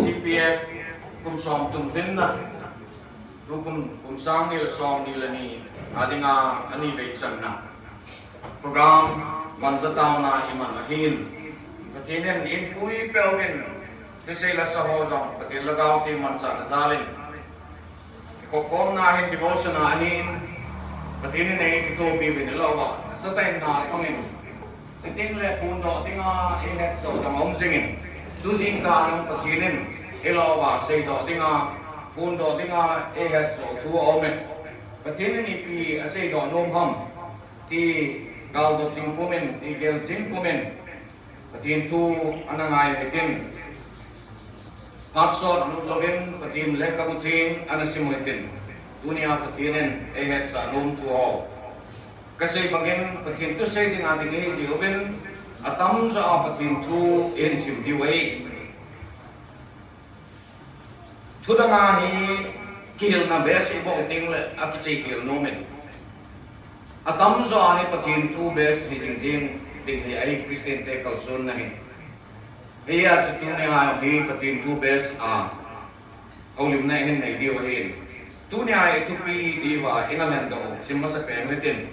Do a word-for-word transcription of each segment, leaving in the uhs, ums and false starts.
C P F kum som tum lhinna, tukum kum sang ni le som ni le ni a dinga ani vei channa program mancha taona iman ahin, Pathen in eipui peh uvin, kisei le sa ho jong Pathen lhagao themcha na jalin, kikhokhomna hin devotion a hin Pathen in eikithopi uvin, ahilouva, sa tah in na thangin, Pathen le phondoh dinga eihetsoh ding aum jingin, tu jingkah a jong Pathen in, ahilouva, seidoh dinga, phondoh dinga eihetsoh thu aumin, Pathen in ipi aseidoh nom ham ti galdot jing pumin, igel jing pumin, Pathen thu ana ngai u hitin, phat sot lut louvin Pathen lekhabu theng ana sim u hitin, tunia Pathen in eihetsah nom thu ho, kasei bangin Pathen thusei dinga ding ihi jeh uvin, atamjo a Pathen thu ihin sim diu ahi. Thu danga hi kihilna best ibol tengle akichai kihil nomin, atamjo a hi Pathen thu best hi jing jing ding hi ahi, Christian te kalsonna hi. Hijeh chun tunia hi Pathen thu best a houlimna ihin nei diu ahin, tunia hi thupi diuva ina lhendoh u sim masapen u hitin.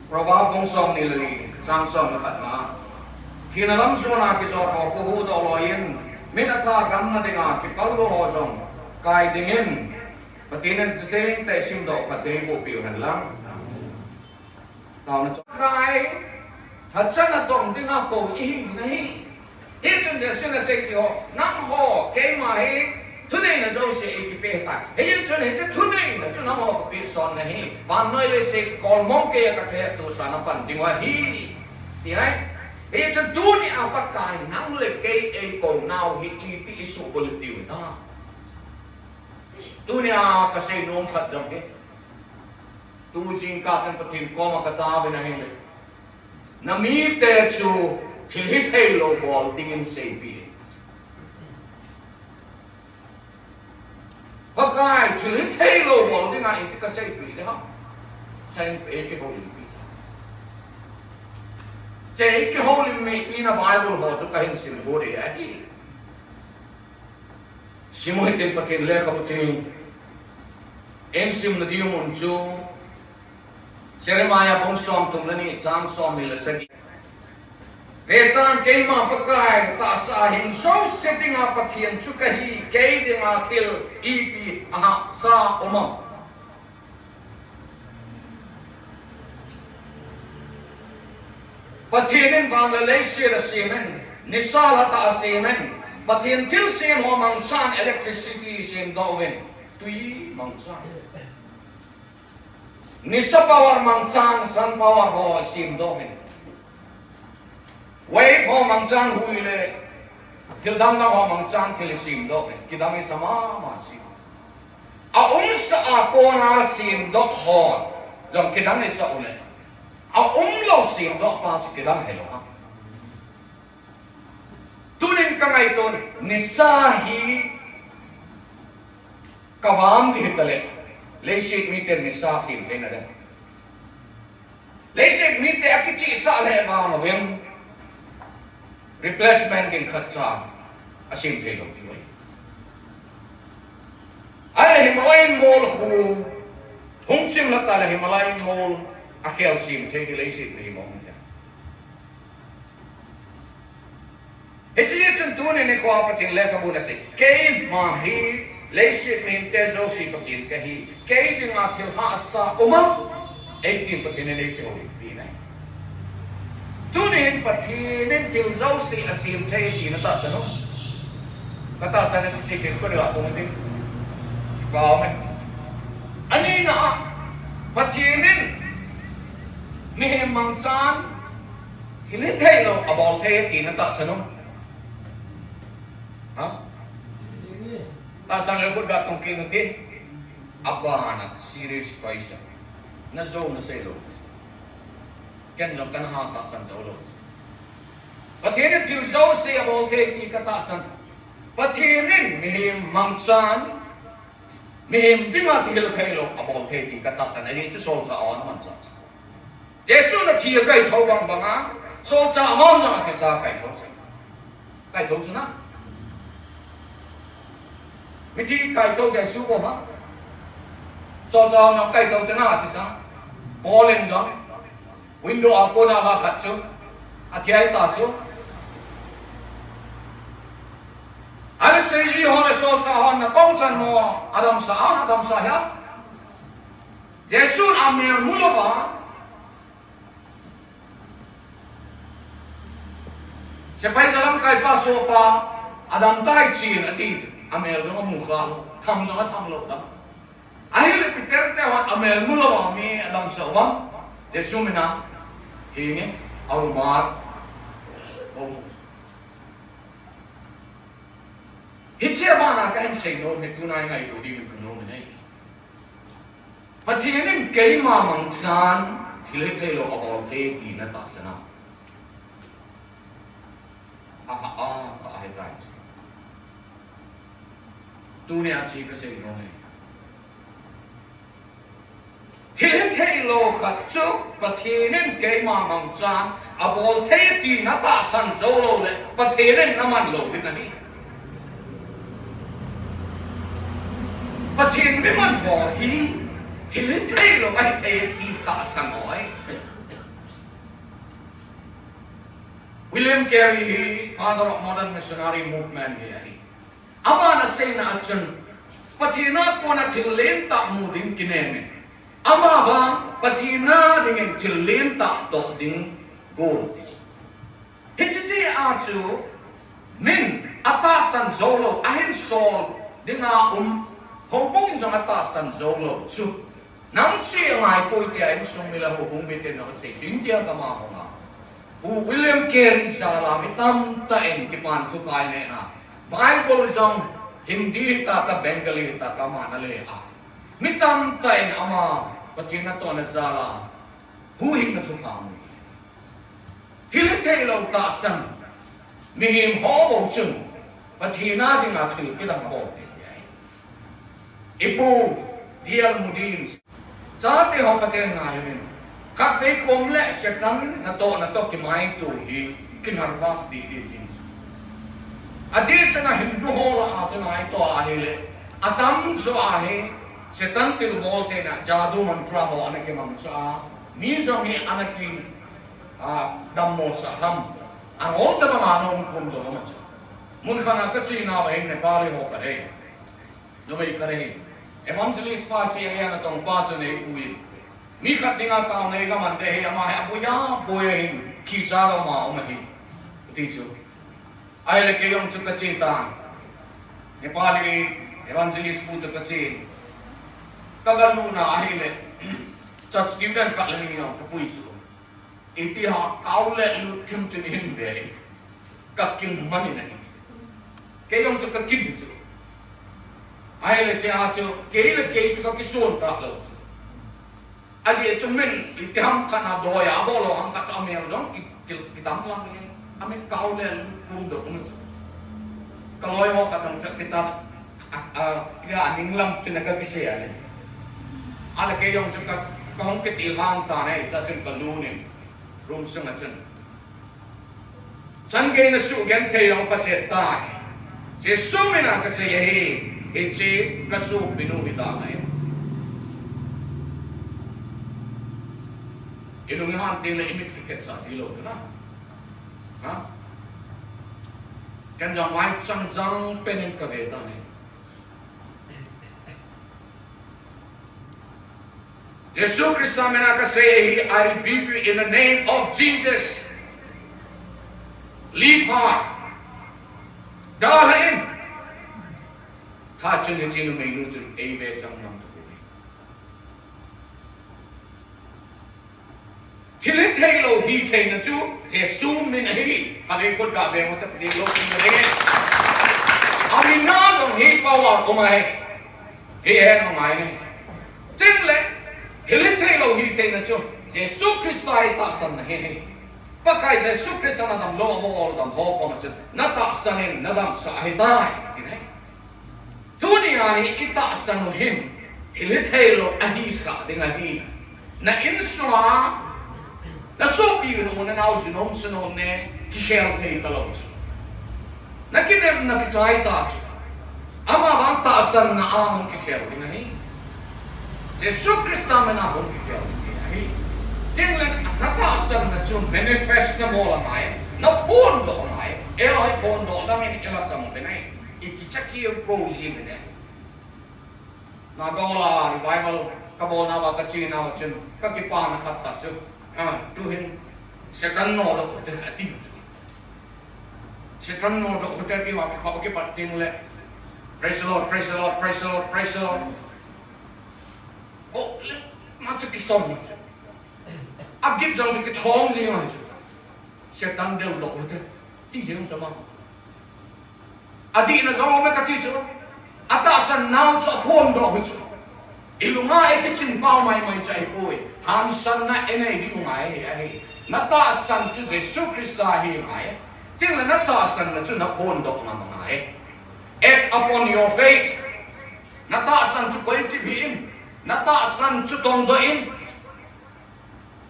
Proverb bung som ni le li, chang som le khatna, thina lam sung a kijot ho kihuhdoh loiyin, min atha gamna dinga kipallou ho jong kai dingin, Pathen in tuteng tah simdoh phatthei bohpiu hen lang. Taona chu, Pakai, hachana dong dinga kou ihi nahi. Hichun Jesun asei kit ho, nangho keima hi thuneina jouse eikipeh tai. Hichun hiche thuneina chu nangho kapeh son nahi. Vannoi leiset kolmong keiya kathep tohsa napan diu ahi, ti ahi. Hichun tunia Pakai nang le kei eikou nau hi iti isuhbulhit diu ham? Tunia kasei nom khat jong hi, tu jingkah in Pathen koma kataovin ahile, namite chu thil hitheilou bol dingin seipeh in. Pakai, thil hitheilou bol dinga iti kaseipeh ding ham? Chule eikihoulimpeh, hiche eikihoulimpeh na Bible ho chu kahin simgo ding ahi. Sim u hitin, Pathen lekhabu theng, eisimna diu mun chu Jeremiah bung somthum le ni, chang somni le sagi. Vetan, keima Pakai, tahsa hing jouse dinga Pathen chu kahi, kei dinga thil ipi ahahsa um am? Pathen in van le leiset asemin, nisa lhatah asemin, Pathen thilsem ho mangchan electricity isemdoh uvin, twi mangchan. Nisa power mangchan, sun power ho isemdoh uvin. Wave ho mangchan, hui le thil dangdang ho mangchan thil isemdoh uvin. Kidang isa mama si. Aumsa a kona semdoh ho jong kidang isah uleh, aumlou semdoh pa chu kidang hilou ham? Tunin kangaito, nisa hi kavam ding hitaleh, leiset miten nisa sem theina ding, leiset mite akichihsah lheh vang uvin, replacement ding khatcha asem theilou diu ahi. Ahile Himalayan mol khu hung chimlhah tale, Himalayan mol akhel sem thei ding leiset mite hi mong ding. Hiche chun tuni nikho a Pathen lekhabun asei, keima hi leiset mihemte jouse Pathen kahi, kei dinga thil hahsa um am, eitin Pathen in eikihoulimpi nai. Tunin Pathen in thil jouse asem thei ti natahsan u? Katahsan in seiset koi a tung tin, kaum e. Anina a, Pathen in mihem mangchan thil hitheilou abol thei ti natahsan u? Ha? Tahsan le khut ga tung kit u hite. Abana serious question. Najou naseilou. Ken jong kana ha tahsan toulou. Pathen in thil jouse abol thei ti katahsan. Pathen in mihem mangchan, mihem dinga thil hitheilou abol thei ti katahsan. Ahi chu solchah hon amanchah. Jesun athi akaithou bang banga, solchah hon jong athisa akaithou chu. Kaito chu na. Mithi kaito Jesu bou ham. Solchah ho kaito chu na, ti sa. Paul in jong window a kona ga khat chu athia ta chu. Pharisee ho le solchah hon na kong chan mo, adamsa a, adamsa hia. Jesun amel mu louva, sepai jalamkaipa sohpa, adam tai chin ati, amel jong amu kha lou, tham jong atham lou tam. Ahile Peter te hon amel mu louva mi adamsa uvam, Jesu mina, hinge, aumar. Hiche bana kahin seinom hi tuna i ngaito ding kanom ahi. Pathen in keima mangchan thil hitheilou abol thei tina tahsan a. Aha, a, ahitai. Tunia chu kaseinom ahi. Thil hitheilou khat chu Pathen in keima mangchan abol thei tina tahsan jou lou le Pathen in naman lou ding ahi. Pathen mi man ho hi thil hitheilou ahithei ti tahsan ho ahi. William Carey hi Father of Modern Missionary Movement hi ahi. Aman aseina a chun, Pathen a kona thil lentah mu ding kinem in, ama vang Pathen a dingin thil lentah toh ding gon ti chu. Hiche jeh a chu min atahsan jou lou, ahin sol dinga um, houbung in jong atahsan jou lou chu. Nang chu angaipoi tia insung mi le houbung miten asei chu India gam a hung a. Pu William Carey jal a mi tamtah in kipan thupha anei a. Bible jong Hindi hita, Bengali hita, aman ale a. Mi tamtah in ama Pathen natohna jal a huhhingna thupha amu. Thil hitheilou tahsan mihem ho bou chun Pathen a dinga thil kidang abol thei ahi. I Pu D L Moody in, chate ho katen ngai uvin, khatvei kom le Satan natohna toh kimaito hi kinarvas didi jing. Adehset a Hindu ho lah a chu ngaito ahile, atamjo ahi Satan tilbol theina jadoo mantra ho ana kimangcha a, mi jong hi ana ki, a, dammo sah ham, angol tobang a ana um khom jong um a chu. Mun khat a kache nauva hin Nepali ho khat hi, numei khat hi, evangelist pa chu area natong pa chu neipuiyin, mi khat dinga taona eigaman ding ahi, ama hi aboi aboi ahin, kisa lou ama um ahi, ati chu. Ahile kei jong chu kache tan, Nepali evangelist pu toh kache, kagalutna ahile, church student khat le ni jong kapui chu. Iti ham, kau le lut thim chun ihin ve, kakiman in ahi. Kei jong chu kakim chu. Ahile chea chu, kei le kei chu kakison talou. Ajeh chu min, iti ham khat na doi a bol lou ham khat chu amel jong ki, ki, kidang lang in. Amin kau le lut kum jong um chu. Kaloi ho khat jong chu kicha, a, a, ila aning lam chun kakisei a le. Ahile kei jong chu ka, kahung kitilhang tan ahi, cha chun kalut in room sunga chun. Chan gei nasugenthei jong paseh tai. Jesu mina kasei ahi, hiche kasopinu hitai. Ilung ihan tengle imit kiketsah jilou chu na. Ha? Ken jong maichang jang pen in kave tan ahi. Jesu Christa mina kasei ahi, I rebuke you in the name of Jesus. Leave her. Dalha in. Khat chun hiche numeinu chun eive chang jong tapoi. Thil hitheilou hitheina chu Jesu min ahi. Khatvei kot gave mo tapoi lou tin ding. Amin a jong hi power um ahi. Hi he ngai ne. Tengle, thil hitheilou hitheina chu Jesu Christa itahsanna ahi. Pakai Jesu Christa nadamlou abol dam ho koma chun natahsan in nadamsah ahitai, ti ahi. Tunia hi itahsan u hin thil hitheilou ahisah ding ahi. Na insunga, nasopi u, nanao, jinom sunom ne kikhel thei talou chu. Nakinepna kichai ta chu, amavang tahsanna a hung kikhel ding ahi. Jesu Christa mina hung kikhel ding ahi. Tin le, natahsanna chu manifest nabol angai, naphondoh angai. Eiho hi phondoh dangin ila sam uvin ahi. Ikicha keu kou ji uvin ahi. Naga Ola revival kabolnauva, kachenauva chun kakipana khat tah chu, ah, tuhin Satan nodoh ute ati. Satan nodoh ute atiuva kikhoh kipat teng le, "Praise the Lord, praise the Lord, praise the Lord, praise the Lord." Oh, le, ama chu kisong. Agit jong chu kithong jing ahi chu. Satan deldoh ute, ti jeng chu ama. Adihna jong aume kati chu. Atahsan nau chu aphondoh u chu. Ilunga ikichin pau maimai chu ahipoi. Hangsanna inei ding u ngai ahi, ahi. Natahsan chu Jesu Christa hi ngai. Tin le natahsanna chu naphondoh ngam angai. Act upon your faith. Natahsan chu koichip hih in. Natahsan chu tongdoh in.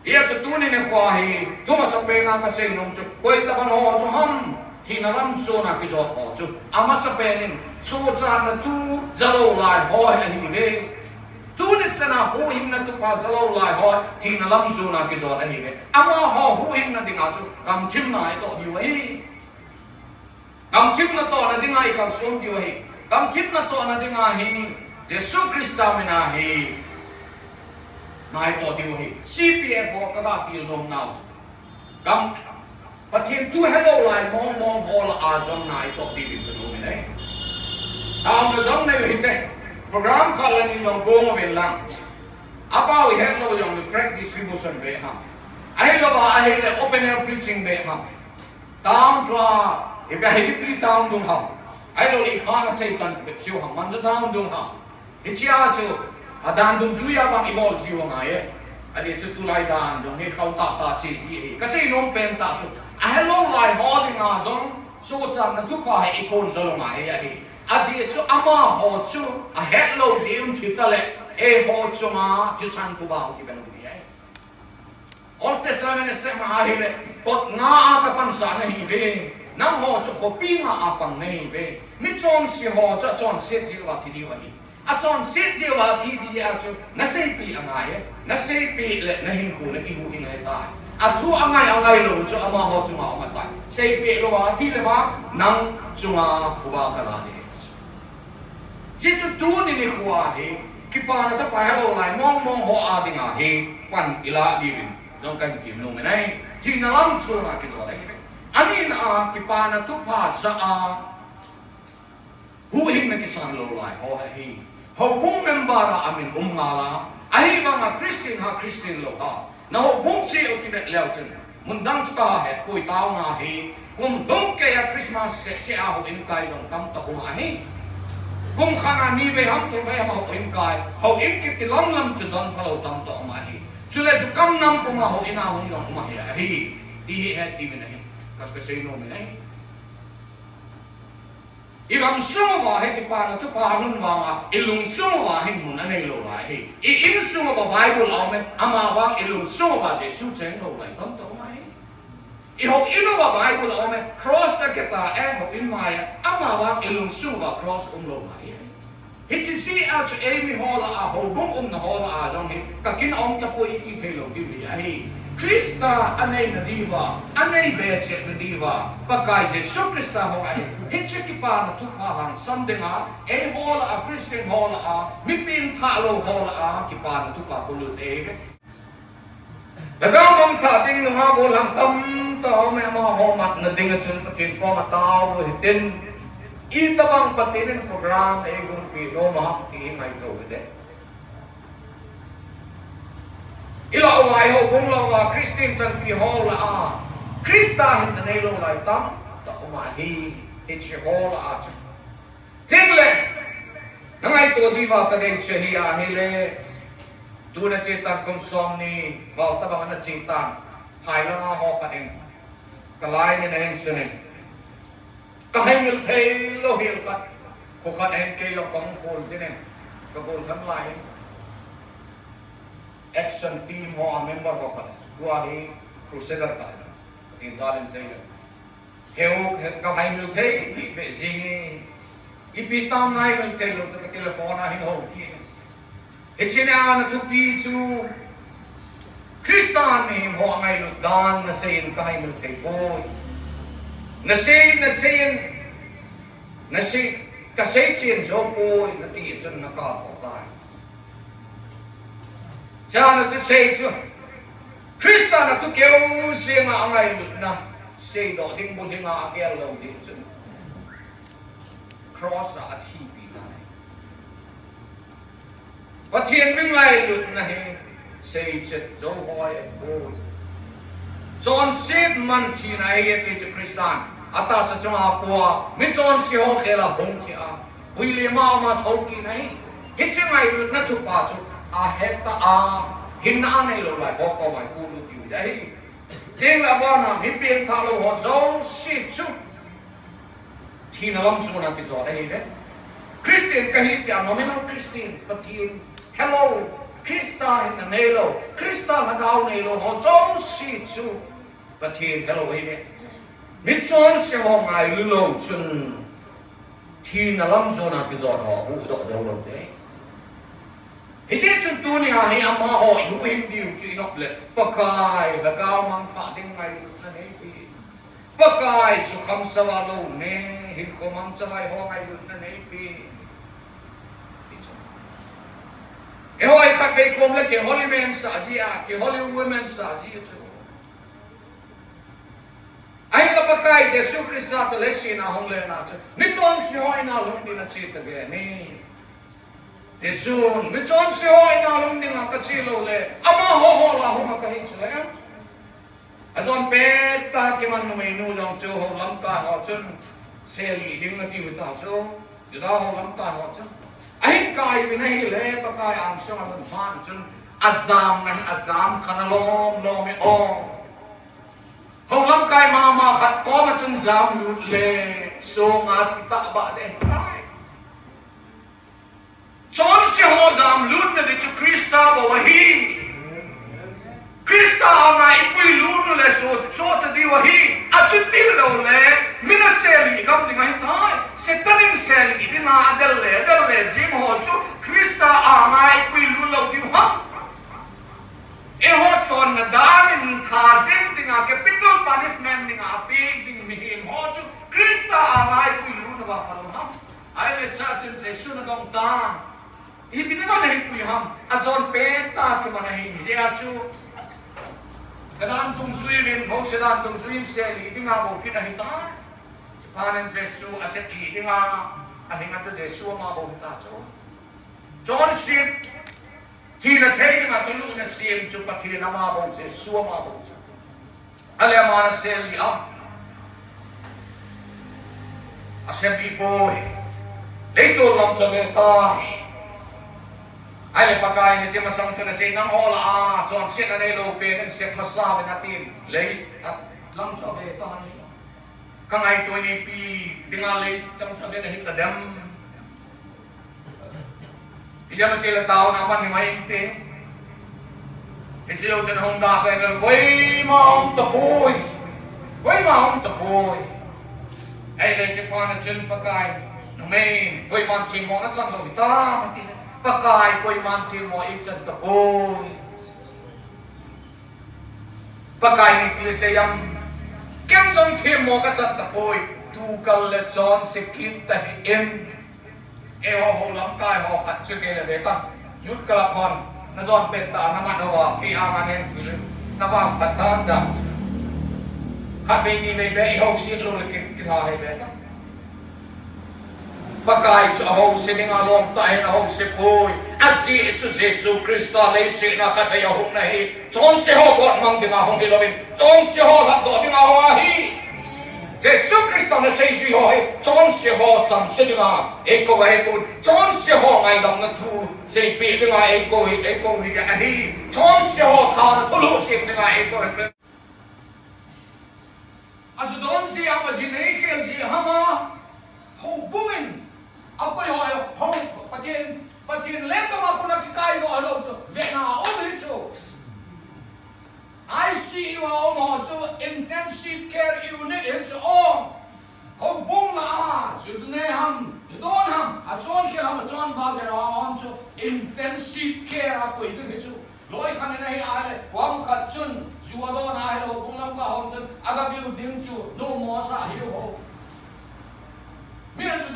Hijeh chun tuni nikho hi, thu masapen a kasei nom chu, koi tobang ho chu ham, thina lam sung a kijot ho chu. Amasapen in, sochatna thu jalou lai ho hi ahiuve. Tuni chan a huhhingna thupha jalou lai ho, thina lam sung a kijot ahiuve. Amaho huhhingna dinga chu, gamthimna itoh diu ahi. Gamthimna tohna dinga ikalson diu ahi. Gamthimna tohna dinga hi Jesu Christa mina hi na itoh diu ahi. C P F ho kaga tilnom nau chu, gam, Pathen thu helou lai mong mong ho lah a jong na itoh diu in kanom in ahi. Taona jong nei u hite. Program khat le ni jong gong uvin lang. Apao ihet lou jong le tract distribution beh ham. Ahilouva ahile open air preaching beh ham. Town chu, ipi hi Ripli town dung ham. Ahilouleh ikha na chai chan pet siu ham, Manja town dung ham. Hichea chu, adan dungjuia vang ibol jiu angai e. Ajeh chu tulai dan dung hi khauh tah tah che ji ahi. Kasei nom pen tah chu, ahelou lai ho dinga jong, sochatna thupha hi ikon jol u ngai ahi. Ajeh chu amaho chu, ahet lou jeh un thi tale, eiho chunga thisan phuba hung kiben u ahi. Old Testament a isei ma ahile, kot nga a kapansah nahiuve. Nangho chu khopi nga a pang nahiuve. Mi chonse ho chu achonset jeh uva thi diu ahi. Achonset jeh uva thi ding jeh a chu naseipeh angai e. Naseipeh le nahinkho nakihuhhing ahitai. Athu angai angailou chu amaho chunga um ahitai. Seipeh louva thi le vang nang chunga phuba kala ding. Hijeh chun tuni nikho hi, kipana thupha helou lai mong mong ho a dinga hi, pan ilah diuvin jong kahin temnom in ahi. Thina lam sung a kijot ahi. Anina a, kipana thupha jah a, huhhingna kisan lou lai ho ahi. Houbung member a amin um ngal a, ahivanga Christian ha, Christian lou ha. Na houbung cheh u kivet leu chun, mun dang chu kahet poi, taona hi, kum lhung keiya Christmas seh seh a houin kai jong tamtah um ahi. Kum khat a ni vei ham thum vei ham houin kai, houin kiti lam lam chu don phalou tamtah um ahi. Chule chu kam nam puma houin a hung jong um ahi ahi. Ti hi het diuvin ahi. Ka, kasei nom in ahi. I gamsung uva hi kipana thupha ahin vanga, i lungsung uva hin mun aneilou lai hi. I insung uva Bible aume, amavang i lungsung uva Jesu chenglou lai tamtah um ahi. I houin uva Bible aume, cross akitah e, houin maiya, amavang i lungsung uva cross umlou lai hi. Hiche jeh a chu eimi ho lah a, houbung umna ho lah a jong hi, kakin aum tapoi iti theilou diu hi ahi. Christa aneina diuva, anei be chetna diuva, Pakai Jesu Christa hung ahi. Hiche kipana thupha hangsan dinga, eiho lah a, Christian ho lah a, mi pengthah lou ho lah a, kipana thupha kalut e. Lhagao mangthah ding nunga gollhang tamtah aume, amaho matna dinga chun Pathen koma tao u hitin. Itobang Pathen in program eigumpi nom ham ti hi ngaito hite. I lah uva, i houbung lah uva, Christian chanpi ho lah a, Christa hinna neilou lai tamtah um ahi, hiche ho lah a chu. Tin le, na ngaito diuva kadei chu hi ahile, tuna che tan kum som ni, val tabang ana che tan, phai langa ho khat in, ka line in ahin sun in. Ka haimil theilou hel khat, kho khat ahin kei jong kahung khol jin in, ka gol khan lai in. Action team ho a member ho khat, tua hi crusader khat, tin jal in sei le. Heu, ka ngaimil thei, beh, beh, jing e. Ipi tam ngaimil thei lou, ka telephone a hin hou kit. Hiche nia na thupi chu, Christian mihem ho angailut dan, nasei in ka ngaimil thei poi. Nasei, nasei in, nasei, kasei chen jou poi, nati chun na kap kha tai. Chana thusei chu, Christa na thu keu jeng a angailutna, seidoh ding bulhing a agel lou ding chun, cross a athipi tai. Pathen mi ngailutna hi seichet jou hoi apoi. Chonset man thina ahi e, ti chu Christan atahsa chunga apua, michonse ho khel a hung thi a, huilima ama thou kit ahi. Hiche ngailutna thupha chu ahet a, hinna anei lou lai ho koma ipuilut diu ahi. Chule abana mi pengthah lou ho jouse chu thina lam sung a kijot ahi ve. Christian kahi tia nominal Christian, Pathen helou, Christa hinna neilou, Christa lhagao neilou ho jouse chu Pathen helou ahi ve. Michonse ho ngailu lou chun thina lam sung a kijot ho huhdoh jou lou te. Hijeh chun tunia hi amaho ihuhhing diu chu inop le, Pakai lhagao mangthah ding ngailutna neipe. Pakai sukham sava lou ne, hinkho mangcha vai ho ngailutna neipe. Eiho ikhat vei kom le ki holy man sah ji a, ki holy woman sah ji chu. Ahinla Pakai Jesu Christa chu leiset a hung lena chu, michonse ho in a lhung ding a che tave ni. Tichun, michonse ho in a lhung ding a kache lou le, amaho hol a hung a kahi chule, ajon pettah kiman numeinu jong chu hou lamkai ho chun, sel lih ding ati u ta chu, Juda hou lamkai ho chun, ahin kai uvin ahile, Pakai angsunga lhun phat chun, ajamna hi ajam kha na lom lom e o. Hou lamkai mama khat koma chun jamlut le, sunga thi tahbeh ding ahitai. Chonse ho jamlutna ding chu Christa bou ahi. Christa anga ipuilut u le so, sohcha diu ahi. Achuti lou le, mi nasel lih gam ding ahitai. Satan in sel lih dinga adel le, adel le jing ho chu Christa anga ipuilut lou diu ham. Eiho chonna dan in tha jeng dinga capital punishment dinga apeh ding mihem ho chu Christa anga ipuilut uva phalou ham. Ahile chua chun Jesu nadong tan. Ipi dinga nahin pui ham, ajon pettah kiman ahi, hijeh a chu. Kadan dungjuiyin, Mose dan dungjuiyin sel lih dinga bouphat ahitai. Chuphat in Jesu asel lih dinga, ahing a chu Jesu ama bou hita chu. Chonset, thina thei dinga thulhuhna sem chu Pathen ama bou, Jesu ama bou chu. Ahile ama nasel lih am. Asel lih poi. Leiset lam chu ave tai. Ahile Pakai in hiche masang chun asei, nangho lah a chonsetna neilou pen in sep masa uvin atin. Leiset lam chu ave tai. Ka ngaito in ipi dinga leiset lam chu ave nahi tadem. Ijemtia le taona man himai inte. Hiche jou chun hung da kei le koima um tapoi. Koima um tapoi. Ahile hiche phat a chun Pakai, numei, koiman themmo nachan lou hitam ati. Pakai, koiman themmo eichan tapoi. Pakai in ipi asei em? Ken jong themmo kachan tapoi, tukal le chonse kit tahih in. Eiho hou lamkai ho khat chu kei le ve tan. Youth club hon, najon pettah a naman uva, kei a man hen kei le, navangphat tan dan. Khatvei nivei beh, eiho set lou le kei, kei lha hei ve tan. Pakai chu ahouse dinga lom tah in ahouse poi. Ajeh chu Jesu Christa leiset a khatvei ahung na hi. Chonse ho botmang dinga hung hilouvin, chonse ho lhatdoh dinga hung ahi. Jesu Christa naseijui ho hi, chonse ho samse dinga eikou ahipon, chonse ho ngaidamna thu seipeh dinga eikou hi, eikou hi ahi. Chonse ho thana thulhuh sem dinga eikou hi. Achu don jeh ham, aji nei khel jeh ham a, houbung in, akoi ho, hou, Pathen, Pathen lenggam a khun a kikaidoh lou chu, vena um hi chu. I C U a um ho chu, intensive care unit hi chu, um.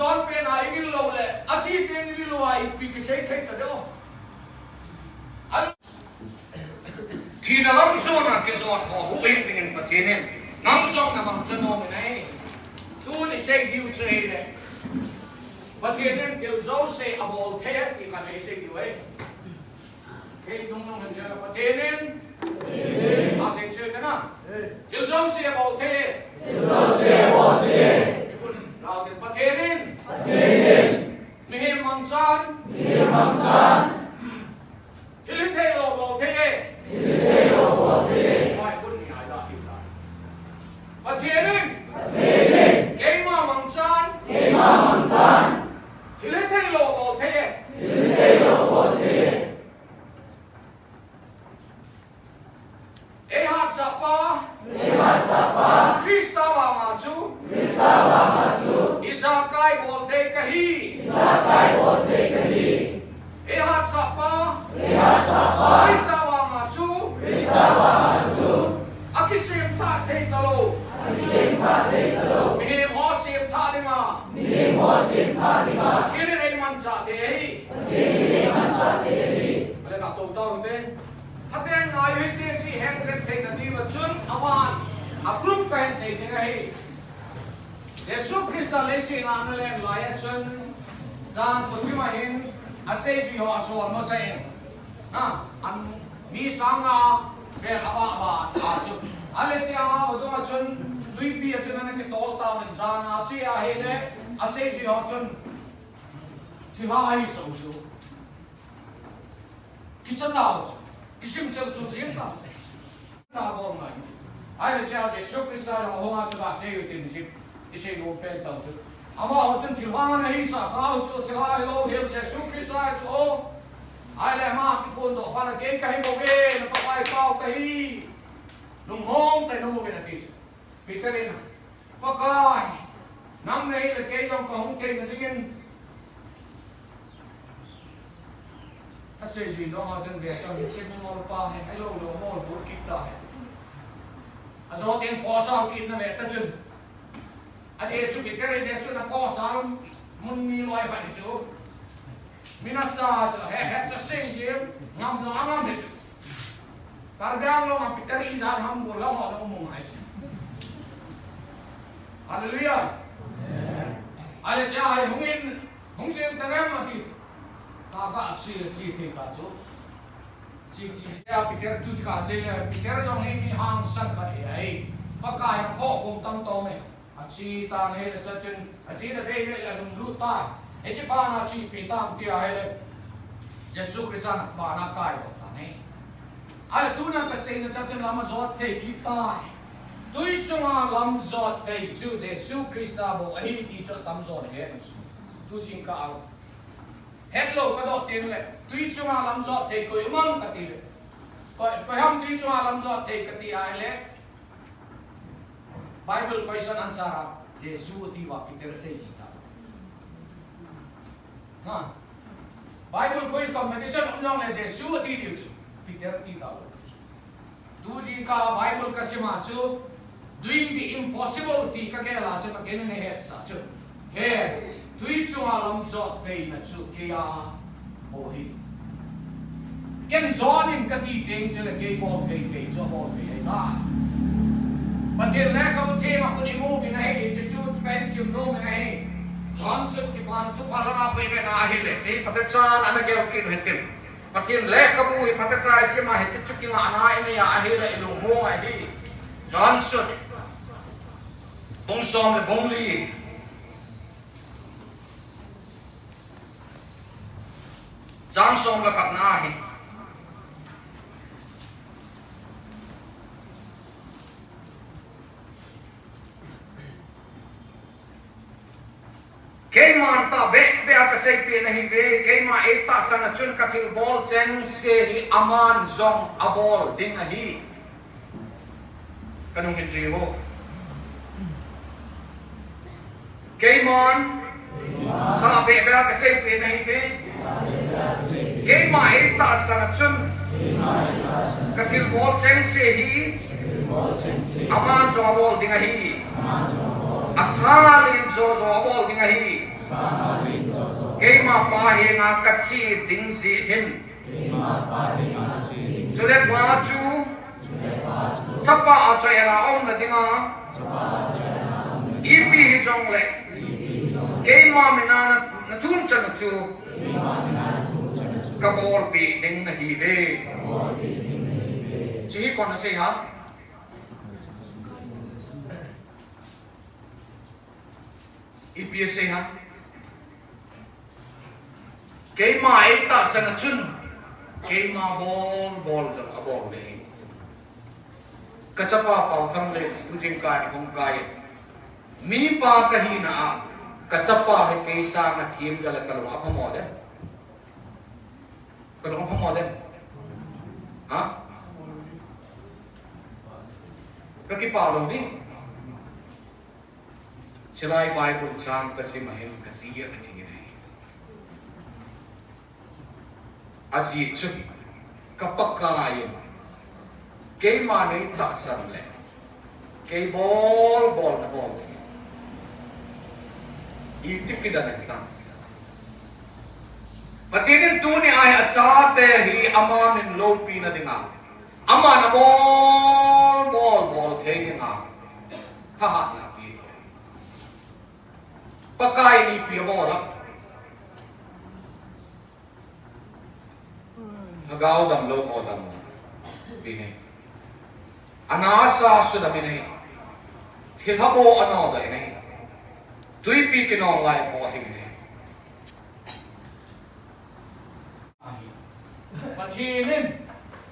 Don pen a i vil lou le, a thi teng i vil lou a, ipi kisei thei ta deuh. A thina lam sung a kijot ho huhhing dingin Pathen in nang jong na mangcha nom in ahi. Tuni sei diu chu ahile, Pathen in thil jouse abol thei e ti khat nei sei diu ahi. Kei nung nung hen jeh a Pathen in. Pathen in. Asei chu tena. Thil jouse abol thei e. Thil jouse abol thei e. Mikun lau te Pathen in. Pathen in. Mihem mangchan. Mihem mangchan. Thil hithei lou abol thei e. Thil hithei lou abol thei e. Mai kun ni ai da hi da. Pathen in. Pathen in. Keima mangchan. Keima mangchan. Thil hithei lou abol thei e. Thil hithei lou abol thei e. Ei hatsahpa. Ei hatsahpa. Christa vanga chu. Christa vanga chu. Ijakai bol thei kahi. Ijakai bol thei kahi. Ei hatsahpa. Ei hatsahpa. Christa vanga chu. Christa vanga chu. Akisem thah thei talou. Akisem thah thei talou. Mihem ho sem thah dinga. Mihem ho sem thah dinga. Pathen in ei manchah thei ahi. Pathen in ei manchah thei ahi. Ale ka to ta u te. Pathen ngai u hite chi hen chen thei na diuva chun aman a proof ka hen sei ding ahi. Jesu Christa leiset a ana leng lai a chun, jan ko thim a hin, aseijui ho asol masa in. Ha, an mi sang nga vel a ba ba a chu. Ale chi a ho dung a chun, tuipi a chun ana kitol ta in jan a chi a hi le, aseijui ho chun, thilha ahi so chu. Kicha tau chu. Kisim chel chu jing tau chu. Na bol ngai. Ahile cha Jesu Christa jong ahung a chu kasei u tin chu. Isei nom pen tau chu. Amaho chun thilha ana hisah kha u chu, thilha hilou hi Jesu Christa chu. Ahile ama kiphondoh phat a kei kahi bou ve, na Pakai pau kahi. Lungmong tah in um uvin ati chu. Peter in, Pakai, nang nahi le kei jong kahung theina dingin. Aseijui dong a chun ve ta, kei mol pa hi, ahilou lou mol bu kit ta hi. Ajo teng khosa kit na ve ta chun. Ati chu Peter in Jesu na khosa mun mi loi phat chu. Mi nasa chu, he, he, cha sei jing, ngam jong angam hi chu. Karbi Anglong a Peter ijat ham bol lam a um ngai chu. Hallelujah. Ale cha ai hung in, hung jing ta ngam ati. Ka ka chi, chi thei ta chu. Chi, chi, ya Peter tu ka sei le, Peter jong hi mi hangsan khat ahi. Pakai a khokhom tam to me. Achi tan ahile cha chun, achi na vei vei le lunglut tai. Hiche bana chu ipi ham ti ahile, Jesu Christa na bana kai bou tan ahi. Ahile tuna kaseina cha chun lam ajot thei kit tai. Tui chunga lam jot thei chu Jesu Christa bou ahi ti chu atamjo na he. Tu jingkah a hetlou kadoh teng le, tui chunga lam jot thei koi um am kati le. Koi, koi ham tui chunga lam jot thei kati ahile. Bible question answer a, Jesu ati uva Peter asei jing ta. Ha. Bible quiz competition um jong le Jesu ati diu chu, Peter ati ta. Tu jingkah Bible kasim a chu, doing the impossible ti kagel a chu, Pathen in eihetsah chu. He, tui chunga lam jot theina chu kei a bou ahi. Ken John in kati teng chule kei bol thei thei chu abol thei ahitai. Pathen lekhabu theng a khun imu uvin ahi, hiche chu kahin sim nom in ahi. John sut kipan thupha langa pui ve na ahile, hiche phatechan ana gel kit u hitin. Pathen lekhabu hi phatecha isim a hiche chu kingahna inei a ahile ilungmong ahi. John sut. Bung som le bung li. Chang som le khatna hi. Keiman tahbeh beh a kaseipeh nahiuve, keima eitahsan a chun kathilbol chengse hi aman jong abol ding ahi. Kanung hin jui o. Keiman tahbeh beh a kaseipeh nahiuve. Keima eitahsan a chun kathilbol chengse hi aman jong abol ding ahi. Asa len jo jo abol ding ahi. Keima Pa henga kache ding jeh hin. Chule Pa chu chapa achaina a umna dinga, ipi hijongle keima mina na, nathum chan u chu kabolpeh ding nahiuve. Chuhi koiin asei ham? Ipi asei ham? Keima eitahsan a chun, keima bol bol jong abol ding ahi. Kachapa Paothang le, hung jingkah in ahung kai in, mipa kahina a, kachapa hi kei sanga themjal a kalung aphamo dem? Kalung aphamo dem? Ha? Kakipah lou ding. Chulai Bible chang kasim a hin kati a kati ahi. Ajeh chu, ka Pakai in keima neitahsan le kei bol bol nabol le, iti kidan ahitam? Pathen in tunia hi achate hi ama min loupina dinga, aman abol bol bol thei dinga thahatna ape. Pakai in ipi abol ham? Lhagao damlou ho dam in ahi. Ana asa sudam in ahi. Thilha bou anodoh in ahi. Twipi kinong lai aboh thei in ahi. Pathen in,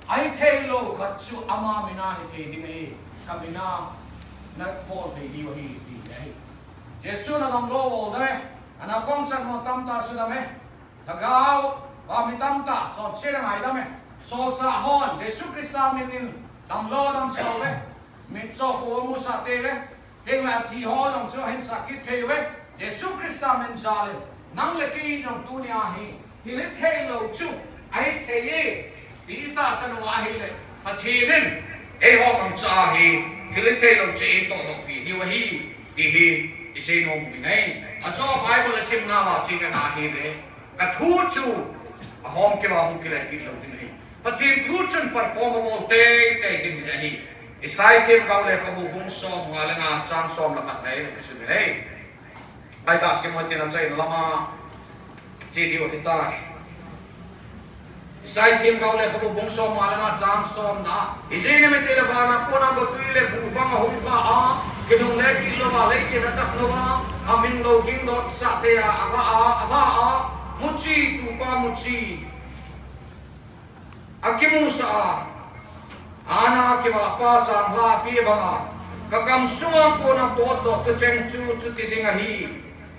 ahithei lou khat chu ama mina hithei ding ahi, ka mina nabol thei diu ahi, ti ahi. Jesun adamlou bol dam e, ana kongsan ho tamtah sudam e, lhagao, va mi tamtah chonset angaidam e, solchah hon Jesu Christa min in damlou adamsah uve, mitcho khu amusah tauve, Tengla thi ho jong chu ahinsah kit thei uve. Jesu Christa min jal in nang le kei jong tunia hi thil hithei lou chu ahithei e, ti itahsan u ahile, Pathen in eiho mangcha a hi thil hithei lou chu eitohdoh peh diu ahi, ti hi isei nom u ahi. Achu Bible isimna uva chu ivet a ahile, ka thu chu ahom kei uva hung kile kit lou ding ahi. Pathen thu chun perform abol teitei ding ahi. Isai themgao lekhabu bung som nga le nga chang som le khat na isim u ahi. Aitah sim u hitin, achaina lama che diu ahitai. Isai themgao lekhabu bung som nga le nga chang somna. Ijeh inem itile vana kona gotwi le bu bang ahung kah a, kinungle kit louva, leiset achap louva, aming lou ging dot sah thei a, aga a, aga a, muchi, tupa muchi akimusah a, ana kivah pa changlhah pi banga, ka gamsunga kona potdoh thucheng chu chuti ding ahi.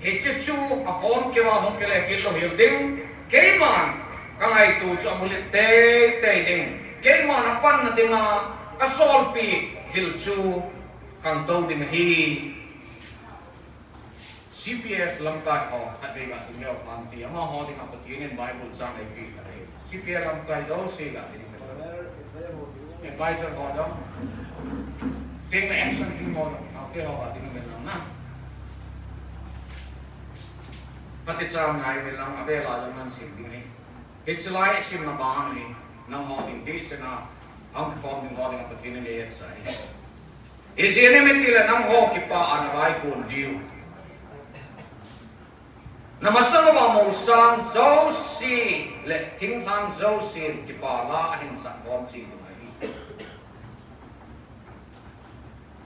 Hiche chu ahom kei uva hung kile kit lou hel ding. Keiman kangaito chu abulet teitei ding. Keiman apanna dinga kasolpeh thil chu kangtou ding ahi. C P F lamkai ho, khatvei ga ding leu phan ti, amaho dinga Pathen in Bible chang eipeh kha ahi. C P F lamkai jouse ga ding leu. Advisor ho jong. Teng le action team ho jong. Naote ho ga ding leu na. Pati chang ngai ve lang, avel a jong nan sim ding ahi. Hiche lai simna bang hi, nangho ding ti sena, hung form ding ho dinga Pathen in eihetsah ahi. Ijeh inem itile nangho kipah a navaikon diu. Namasang uva molsang jouse le thinglhang jousen kipah la ahinsah khom cheh ding ahi.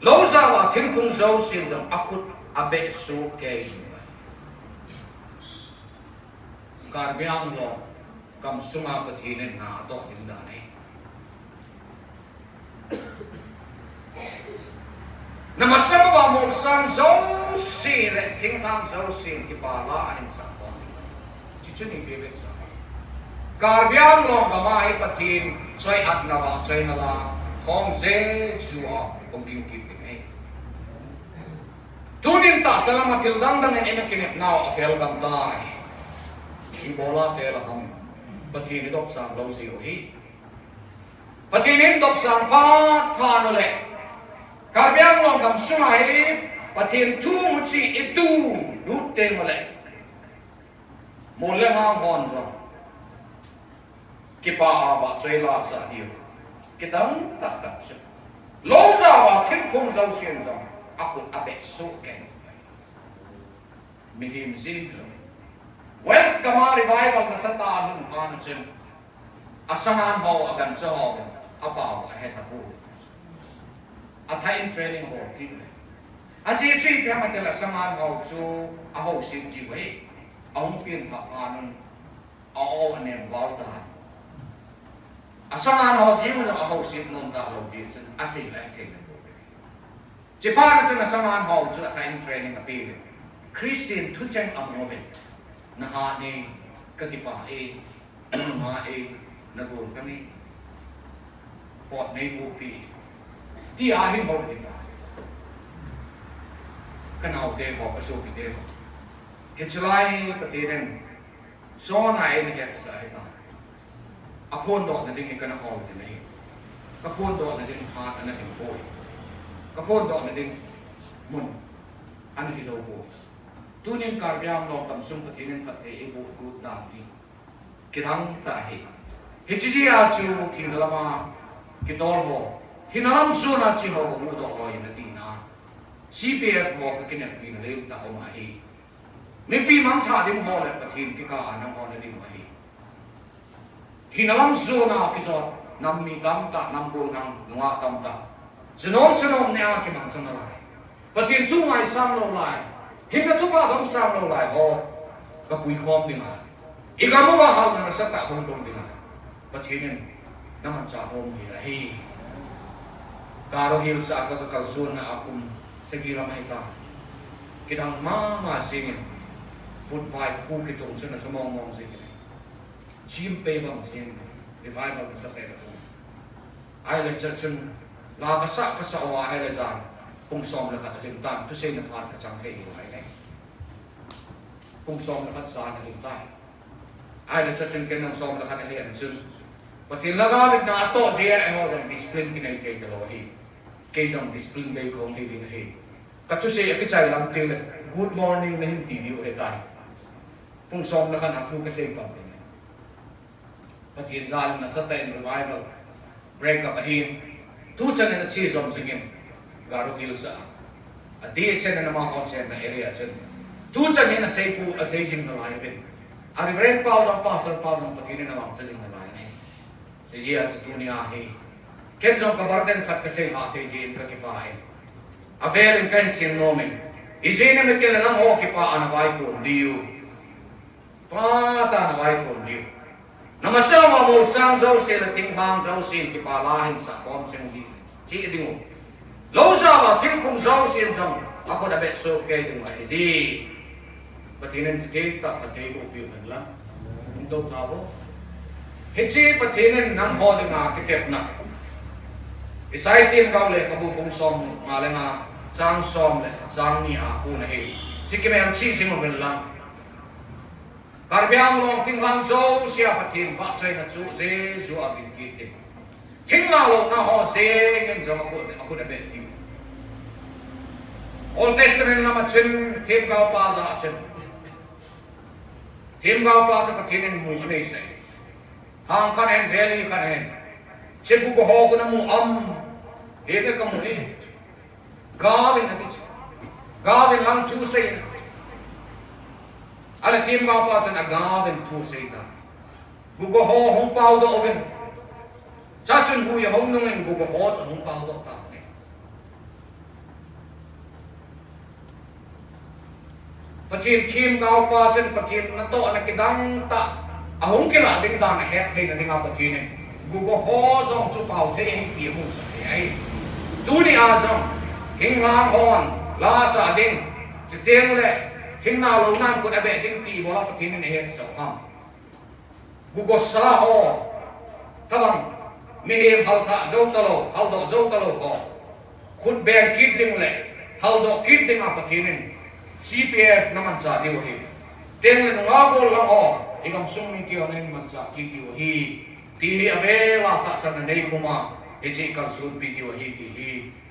Lou jao a thingphung jousen jong akhut abeh soh kei ding ahi. Karbi Anglong gamsunga Pathen in na atoh ding dan ahi. Namasang uva molsang jouse le thinglhang jousen kipah la ahinsah khom ding. Chuche chu nei vevetsah. Karbi Anglong gam a hi Pathen choi-atna vahchoina la, thong jeju a hung ding kit ding ahi. Tunin tahsa lama thil dang dang in eina kinepnau afel gam tai. Ibola fel a ham? Pathen idopsang lou jeh u ahi. Pathen in dopsang phat phat uleh, Karbi Anglong gamsunga hi Pathen thu muchi itu lut teng uleh, Mol le mang hon jong kipa a vahchoi la sa diu. Kidang tah tah chu. Lou jao a thingphung jousen jong akhut abeh soh kei. Mihem jing lou. Wales gam a revival nasatah a hung phat chun, asangan ho, agancha ho, apao ahe tapoi. Atha in training ho ti. Ajeh chu ipi ham itile asangan ho chu ahouset diu ahi. Ahung pen phat phat un a-o anem val tai. Asangan ho jeng jong ahouset nom talou ding chun asei le thei le bou. Chuphat na chun asangan ho chu atha in training ape le. Christian thucheng amu ve. Naha ni, kakipah e, nunga e, nagol kange. Pot neiboh pi. Tia hin bol ding. Kanaote ho, kasopite ho. Hiche lai Pathen in Jona in aheisah ahitai. Aphondohna ding hi kana hol jin ahi. Kaphondohna ding phat ana ding poi. Kaphondohna ding mun ana hi jou poi. Tunin Karbi Anglong gamsung Pathen in phatthei eiboh got dan hi kidang tah ahi. Hiche jeh a chu thina lama kitol ho, thina lam sung a che ho kamudoh loi in atina, C P F ho kakineppi na lentah um ahi. Mipi mangthah ding ho le Pathen kikah a nangho nading ahi. Thina lam sung a kijot nam mi tamtah, nam gollhang nungah tamtah, junom sunom nea kimangcha nalai. Pathen thu ngaisang lou lai, hinna thupha domsang lou lai ho kapuikhom ding ahi. Igam uva halna nasatah hung lhung ding ahi. Pathen in namanchah nom hi ahi. Garo Hills a ka, kakalsonna a kum sagi lam ahitai. Kidang mama jingin, vutvai khu kitung chun achu mong mong jingin, chim pei bang jingin, revival nasatah ahi. Ahile chuchun, la kasah kasah uva ahile jan pung som le khat alhin tan, thuseina phat kachang thei hiu ahi. Pung som le khat jan alhin tai. Ahile chuchun ken jong som le khat ahin chun, Pathen lhagao in natoh jeh a eiho jong discipline kinei thei talou ahi. Kei jong discipline bei kahung hi ding ahi. Kathusei akichai lam teng le, good morning nahin ti diu ahitai. Pung som le khat a thu kasei pam ding. Pathen jal in nasatah in revival break up ahin. Tuchan in ache jom jingin, Garo Hills a, adehset in amaho chenna area chun, tuchan in aseipu, asei jing nalai uvin. A Reverend pau jong, Pastor pau jong Pathen in amangcha jing nalai ahi. Hijeh a chu tunia hi ken jong ka burden khat kasei lhah thei jeh in kakipah in, avel in kahin sim nom in. Ijeh inem itile nangho kipah a navaikon diu, phatah a navaikon diu. Namasang uva molsang jouse le thinglhang jousen kipa la hin sah khom cheng ding, cheh dingu. Lou jao a thingphung jousen jong akhut abeh soh kei dingu ahi. Pathen in thithetah phatthei eiboh piu hen lang. Hung tou tauvo. Hiche Pathen in nangho dinga kitepna, Isai themgao lekhabu bung somnga le nga, chang som le chang ni a kon ahi. Hiche kimem cheh jing uvin lang. Karbi Anglong thinglhang jouse a Pathen vahchoina chu Jesu a vin kit ding. Thinglhang louna ho jeng in jong akhut, akhut abeh diu. Old Testament lama chun themgaopa jah a chun, themgaopa chu Pathen in mu aneisah e. Hang khat ahin, valley khat ahin. Hiche gugu ho koi in amu am? Henge, kamu e. Gaovin ati chu. Gaovin lang thu sei in. Ahile themgaopa chun agaovin thu asei tai. Gugu ho hung paodoh uvin. Chuchun hui ahung nungin gugu ho chu ahung paodoh tauvin. Pathen themgaopa chun Pathen natohna kidang tah ahung kilah ding dan ahet theina dinga Pathen in gugu ho jong chu pao thei ahi ti amusah thei ahi. Tunia jong thinglhang hon la sah ding, chuteng le thinglhang lounan khut abeh ding ti ibola Pathen in ahetsah u ham? Gugu sa ho, tabang, mihem halthah jou talou, haldoh jou talou ho khut beng kit ding le haldoh kit dinga Pathen in C P F namanchah diu ahi. Chuteng le nungah gollhang ho, igamsung mite ho nahin manchah kit diu ahi, ti hi avel a tahsanna nei puma hiche kalsonpi diu ahi ti hi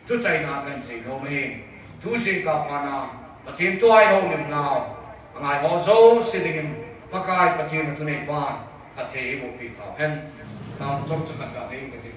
thuchaina a kahin sei nom ahi. Thusei kapan a Pathen thu a ihoulimnau angai ho jouse dingin Pakai Pathen a thunei pan phatthei eiboh peh tauhen. Tao chom chakhat ga nei kati.